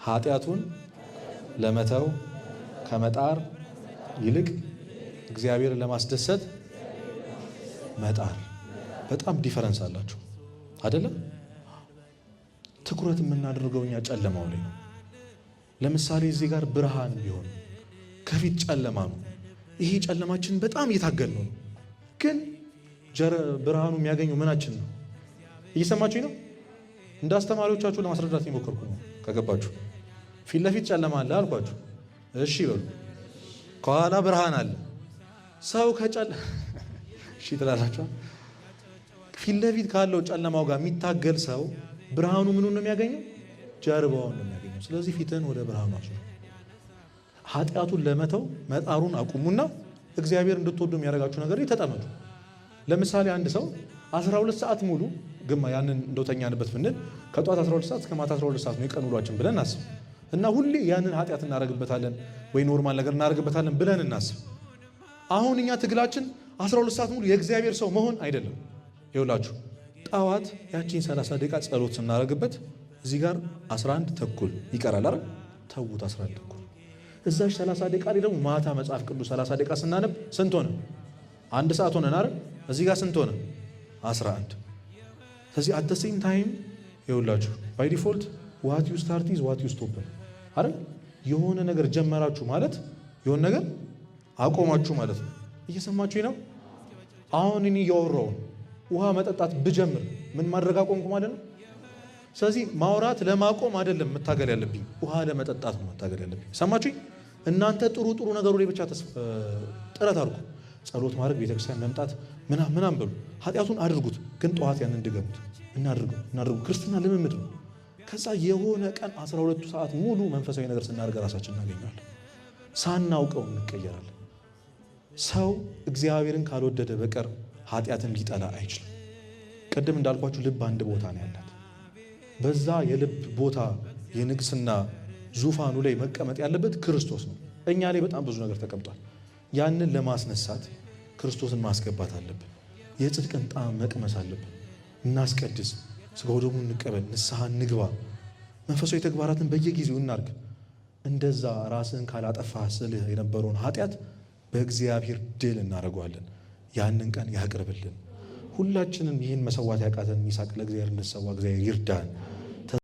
ኃጢአቱን ለመተው ከመጣር ይልቅ እግዚአብሔርን ለማስደሰት መጣር። በጣም difference አላቸው አይደለም? ትኩረት የምናደርገው እኛ ጨለማው ላይ ነው። ለምሳሌ እዚህ ጋር ብርሃን ቢሆን ከፊት ጨለማ ነው። ይሄ ጨለማችን በጣም እየታገል ነው፣ ግን ብርሃኑ የሚያገኘው ምናችን ነው? እየሰማችሁኝ ነው? እንደ አስተማሪዎቻችሁ ለማስረዳት የሞከርኩ ነው። ከገባችሁ ፊት ለፊት ጨለማ አለ አልኳችሁ። እሺ በሉ። ከኋላ ብርሃን አለ። ሰው ከጨለ እሺ ትላላችሁ። ፊት ለፊት ካለው ጨለማው ጋር የሚታገል ሰው ብርሃኑ ምኑን ነው የሚያገኘው? ጀርባውን ነው የሚያገኘው። ስለዚህ ፊትህን ወደ ብርሃኑ አዙር። ኃጢአቱን ለመተው መጣሩን አቁሙና እግዚአብሔር እንድትወዱ የሚያደርጋችሁ ነገር ላይ ተጠመዱ። ለምሳሌ አንድ ሰው 12 ሰዓት ሙሉ ግማ ያንን እንደው ተኛንበት ብንል ከጠዋት 12 ሰዓት እስከ ማታ 12 ሰዓት ነው የቀን ውሏችን ብለን እናስብ እና ሁሌ ያንን ኃጢአት እናደርግበታለን ወይ normal ነገር እናደርግበታለን ብለን እናስብ። አሁን እኛ ትግላችን 12 ሰዓት ሙሉ የእግዚአብሔር ሰው መሆን አይደለም። ይኸውላችሁ ጠዋት ያቺን 30 ደቂቃ ጸሎት ስናደርግበት እዚህ ጋር 11 ተኩል ይቀራል አይደል? ተዉት፣ 11 ተኩል። እዛች 30 ደቂቃ ላይ ደግሞ ማታ መጽሐፍ ቅዱስ 30 ደቂቃ ስናነብ ስንት ሆነ? አንድ ሰዓት ሆነን አይደል? እዚህ ጋር ስንት ሆነ? 11። ስለዚህ at the same time ይኸውላችሁ by default what you start is what you stop አይደል? የሆነ ነገር ጀመራችሁ ማለት የሆነ ነገር አቆማችሁ ማለት ነው። እየሰማችሁኝ ነው? አሁን እኔ እያወራሁ ውሃ መጠጣት ብጀምር ምን ማድረግ አቆምኩ ማለት ነው? ስለዚህ ማውራት ለማቆም አይደለም መታገል ያለብኝ፣ ውሃ ለመጠጣት ነው መታገል ያለብኝ። ሰማችሁኝ? እናንተ ጥሩ ጥሩ ነገሩ ላይ ብቻ ጥረት አድርጉ። ጸሎት ማድረግ፣ ቤተክርስቲያን መምጣት ምናምን ምናምን በሉ። ኃጢአቱን አድርጉት፣ ግን ጠዋት ያንን ድገሙት። እናድርገው እናድርገው። ክርስትና ልምምድ ነው። ከዛ የሆነ ቀን 12ቱ ሰዓት ሙሉ መንፈሳዊ ነገር ስናደርግ ራሳችን እናገኘዋለን። ሳናውቀው እንቀየራለን። ሰው እግዚአብሔርን ካልወደደ በቀር ኃጢአትን ሊጠላ አይችልም። ቅድም እንዳልኳችሁ ልብ አንድ ቦታ ነው ያላት። በዛ የልብ ቦታ የንግስና ዙፋኑ ላይ መቀመጥ ያለበት ክርስቶስ ነው። እኛ ላይ በጣም ብዙ ነገር ተቀምጧል። ያንን ለማስነሳት ክርስቶስን ማስገባት አለብን። የጽድቅን ጣዕም መቅመስ አለብን። እናስቀድስ፣ ስጋው ደሙ እንቀበል፣ ንስሐ እንግባ፣ መንፈሳዊ ተግባራትን በየጊዜው እናርግ። እንደዛ ራስህን ካላጠፋህ ስልህ የነበረውን ኃጢአት በእግዚአብሔር ድል እናደርገዋለን። ያንን ቀን ያቅርብልን። ሁላችንም ይህን መሰዋት ያቃተን ይስሐቅ ለእግዚአብሔር እንሰዋ፣ እግዚአብሔር ይርዳን።